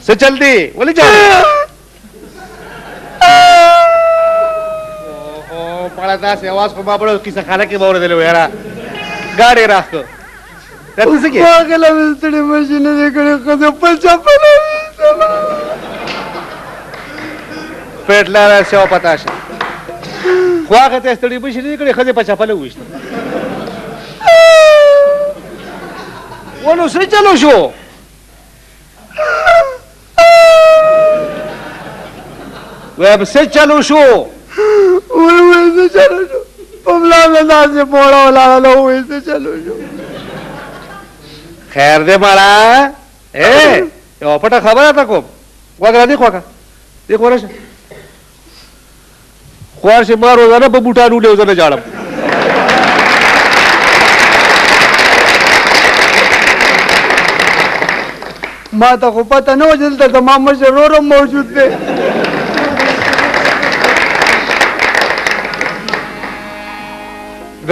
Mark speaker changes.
Speaker 1: څه چل دی؟ ولې ژاړې؟ اوهو مړه داسې اواز خو ما بله کیسه خانه کې به اورېدلی و یاره. ګاډی راښکه. دا ته څه کوې؟
Speaker 2: واخله مې ستړي مشي نه دی کړې، ښځه په چپله وویستله.
Speaker 1: پېټ لاره سیوه پتا شه. خواښې ته یې ستړي مشي نه دي کړې، ښځې په چپله وویشتله. ونو څه چلو شو؟ وایم څه چلو شو؟
Speaker 2: وای وای څه چلو شو؟ په ملا مې داسې پوړه ولاړله، وای څه چلو شو؟
Speaker 1: خیر دی مړه. یوه پټه خبره ته کوم، غوږ را دې خوا که، دې خوا راشه. خوار شي ما روزانه په بوټانو ولي او زه نه ژاړم.
Speaker 2: ما ته خو پته نه وه چې دلته زما مشر ورور هم موجود دی.
Speaker 1: د